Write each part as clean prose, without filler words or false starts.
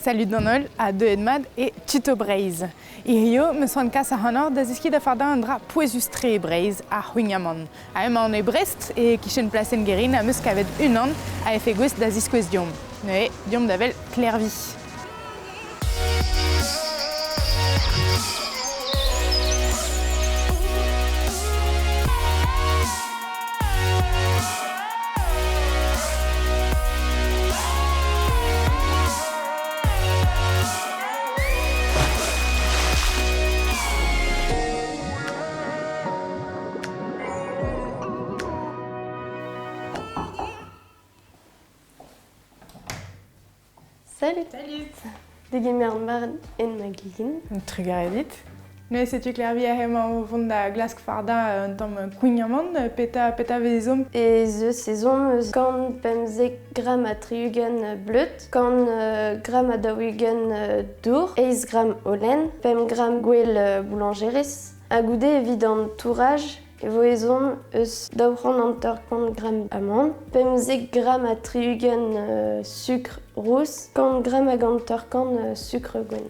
Salut d'an holl ha deuet mat e Tuto Breizh. Hiziv 'm eus c'hoant kas ac'hanoc'h da zeskiñ da fardañ un dra pouezus-tre e Breizh, ar c'houign-amann. Ha emaon e Brest, e-kichen plasenn Guerin, am eus kavet unan a vefe gouest da ziskouez deomp. Neuze, deomp da wel Klervi. Salut. Salut. Degemer mat en ma gegin. Trugarez dit. Neuze setu Klervi aze emañ o vont da glask fardañ un tamm kouign-amann. Petra, petra vez ezhomm? Ez eus ezhomm eus kant pemzek gramm ha tri-ugent bleud, kant gramm ha daou-ugent dour, eizh gramm holen, pemp gramm gwell boulanjerez. Ha goude evit an touraj e vo ezhomm eus 250 gramm amann, 15 gramm ha 60 sukr rous, 100 gramm hag 50 sukr gwenn.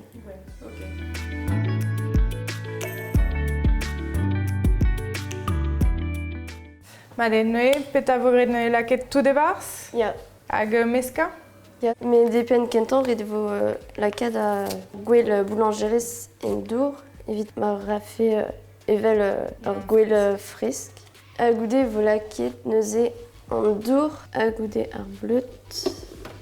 Mat eo neuze, petra vo graet neuze lakaet tout e-barzh? Ya. Hag meskañ? Ya, met e penn kentañ ret e vo lakaat ar gwell boulanjerez en dour evit ma rafe evel ur gwel fresk. Ha goude e vo lakaet neuze an dour ha goude ar bleud.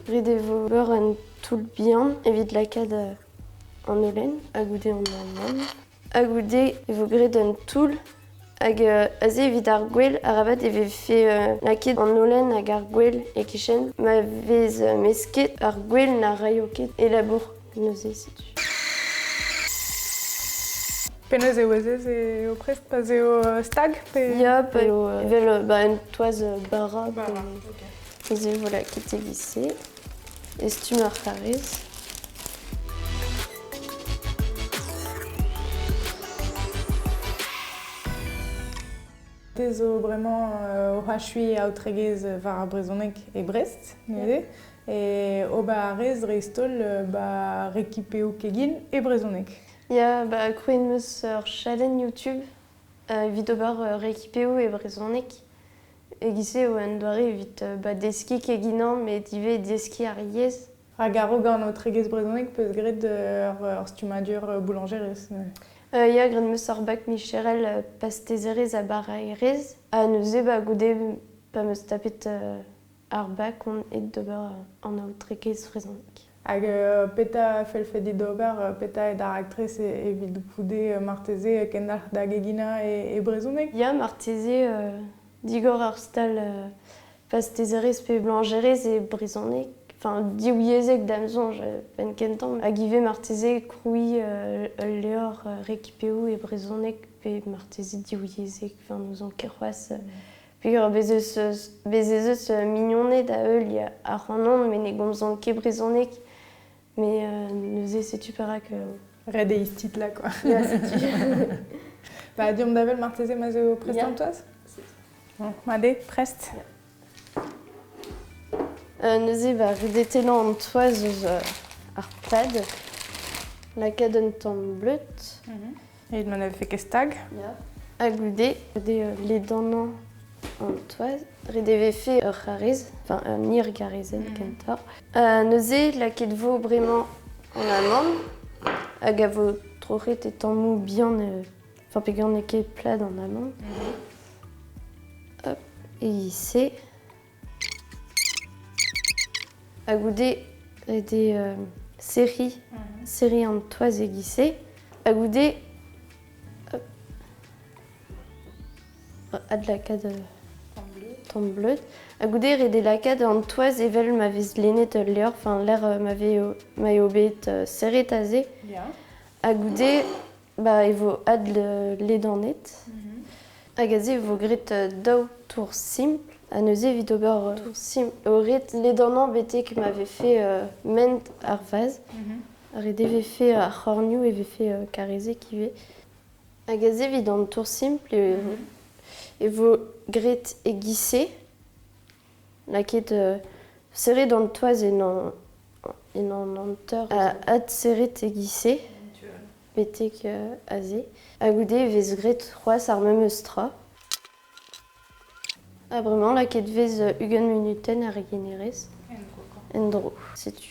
Ret e vo ober un toull bihan evit lakaat an holen ha goude an amann. Ha goude e vo graet un toull hag aze evit ar gwel arabat e vefe lakaet an holen hag ar gwel e-kichen. Ma vez mesket ar gwel na raio ket e labour neuze setu. Penaos eo ez eo prest pa'z eo stag pe Ya, pa eo evel ba, un toaz bara. Bara, ok. Neuze e vo lakaet e-giz-se. E stumm ar c'harrez. Te zo bremañ oc'h achuiñ aotregezh war ar brezhoneg e Brest neuze. E ober a rez dreist-holl ba rekipeoù kegin e brezhoneg. Ya, ba krouet 'm eus ur chadenn YouTube evit ober rekipeoù e brezhoneg. E-giz-se eo un doare evit ba deskiñ keginañ met ivez deskiñ ar yezh. Hag a-raok an aotregezh brezhoneg 'peus graet ur stummadur boulanjerez neuze? Ya, graet 'm eus ur bak micherel pastezerezh ha baraerezh. Ha neuze ba goude pa 'm eus tapet ar bak on aet d'ober an aotregezh brezhoneg. Hag petra fellfe dit d'ober, petra eo da raktres evit goude marteze kendalc'h da geginañ e brezhoneg? Ya, marteze digor ur stal pastezerezh pe boulanjerezh e brezhoneg. Enfin, divyezhek da'm soñj penn-kentañ. Hag ivez marteze krouiñ ul levr rekipeoù e brezhoneg pe marteze divyezhek, enfin n'ouzon ket c'hoazh. Peogwir bez' eus bez' ez eus mignoned a heul ac'hanon met ne gomzont ket brezhoneg. Mais neuze setu perak. Ret eo istitlañ quoi. Ya, setu. Ba deomp da wel marteze ma'z eo prest an toaz? Bon, mat eo, prest. Neuze ba redetellañ an toaz eus ar plad, lakaat un tamm bleud. Evit ma ne vefe ket stag. Ya. Ha goude, goude ledanañ an toaz, ret e vefe ur c'harrez, enfin un hir garrezenn kentoc'h. Neuze, lakaet vo bremañ an amann hag a vo troc'het e tammoù bihan, enfin peogwir n'eo ket plat an amann. Hop, e-giz-se. Ha goude, ret eo serriñ, serriñ an toaz e-giz-se. Ha goude, hop, adlakaat tamm bleud. Ha goude, ret eo lakaat an toaz evel ma vez lennet ul levr, enfin lec'h ma vez ma eo bet serret aze. Ha goude, ba, e vo adledanet. Hag aze e vo graet daou tour simpl. Ha neuze evit ober tour simpl eo ret ledanañ betek ma vefe ment ar vaz. Ret e vefe ar c'hornioù e vefe karrezek ivez. Hag aze evit an tour simpl e vo graet e-giz-se. Lakaet serret an toaz en En an hanter adserret e-giz-se, betek aze. Ha goude e vez graet c'hoazh ar memes tra. Ha bremañ lakaet 'vez 20 munutenn ar yenerez en-dro. Setu.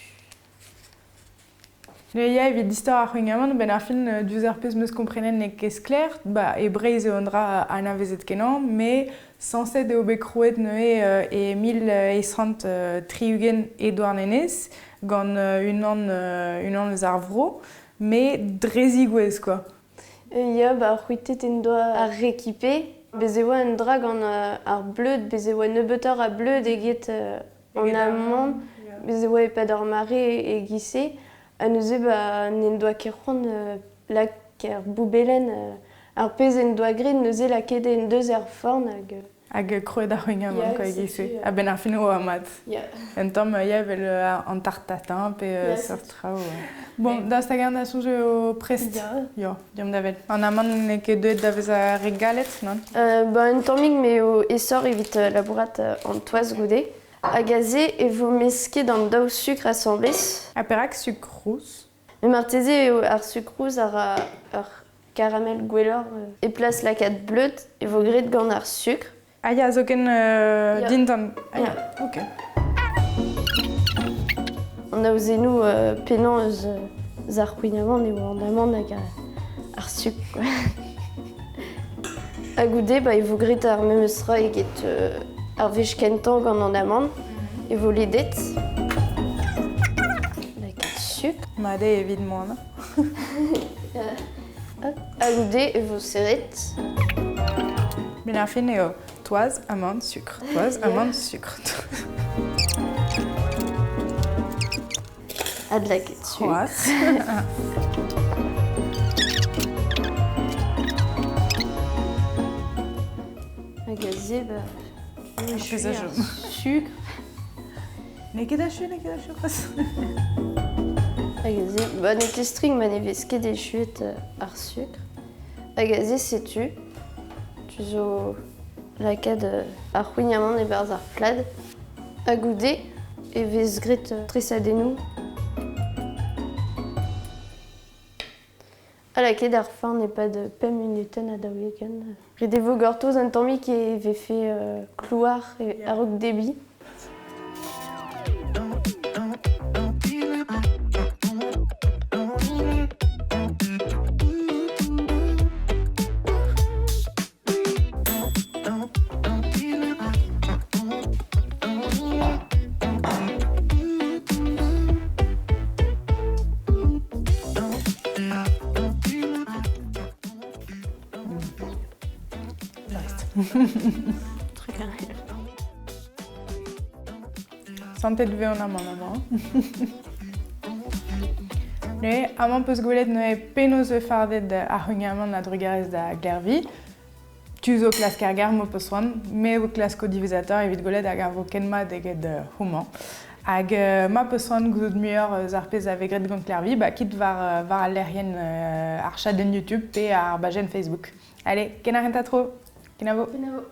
Ne ya evit istor ar c'hwign-amann, benn ar fin diouzh ar pezh 'm eus komprenet n'eo ket sklaer. Ba, e Breizh eo un dra anavezet kenañ, met sañset eo bet krouet neuze e 1860 e Douarnenez gant unan, unan eus ar vro, met dre zigouez quoi. Ya, ba, c'hwitet en doa ar rekipe. Bez' e oa un dra gant ar bleud, bez' e oa nebeutoc'h a bleud eget an amann. Bez' e oa e-pad ar mare e-giz-se. Ha neuze ba, n'en doa ket c'hoant lak ar boubellenn ar pezh en doa graet neuze lakaet en deus er forn hag Hag krouet ar c'hwign-amann quoi e-giz-se. A-benn ar fin oa mat. Un tamm ya evel an tarte tatin pe seurt traoù. Bon, daoust hag-eñ da soñj eo prest? Ya, deomp da vel. An amann n'eo ket deuet da vezañ re galet, non? Ba, un tammig me eo aesoc'h evit labourat an toaz goude. Hag aze e vo mesket an daou sukr asambles. Ha perak sukr rous? Mais marteze eo ar sukr rous a ra ur caramel gwelloc'h. E plas lakaat bleud e vo graet gant ar sukr. Ah ya, zoken dindan. Ah ya, ok. An aozennoù pennañ eus ar c'hwign-amann eo an amann hag ar sukr. Quoi. Ha goude ba, e vo graet ar memes tra eget ar wech kentañ gant an amann. E vo ledet. Lakaat sukr. Mat eo evit moan. Ha goude e vo serret. Benn ar fin eo toaz, amann, sukr. Toaz, amann, sukr. Adlakaet sukr. C'hoazh. Hag aze, ba, pezh a chom. Sukr. N'eo ket achu, n'eo ket achu c'hoazh. Hag aze, ba, n'eo ket string ma ne vez ket echuet ar sukr. Hag aze, setu, tu zo lakaat ar c'hwign-amann e-barzh ar plad. Ha goude e vez graet tresadennoù. Ha lakaet ar forn e-pad pemp munutenn ha 40. Ret e vo gortoz un tammig e vefe klouar a-raok debriñ. Santet 'vez an amann amañ. Neuze, amañ 'peus gwelet neuze penaos 'vez fardet ar c'hwign-amann a-drugarez da Glervi. Tu zo klask ar gar m'ho peus c'hoant, me vo klasko diwezhatoc'h evit gwelet hag a vo ken mat eget homañ. Hag ma peus c'hoant gouzout muioc'h eus ar pezh a vez graet gant Klervi, ba kit war, war al lec'hienn ar chadenn YouTube pe ar bajenn Facebook. Allez, ken ar c'hentañ tro. Kenavo. Kenavo.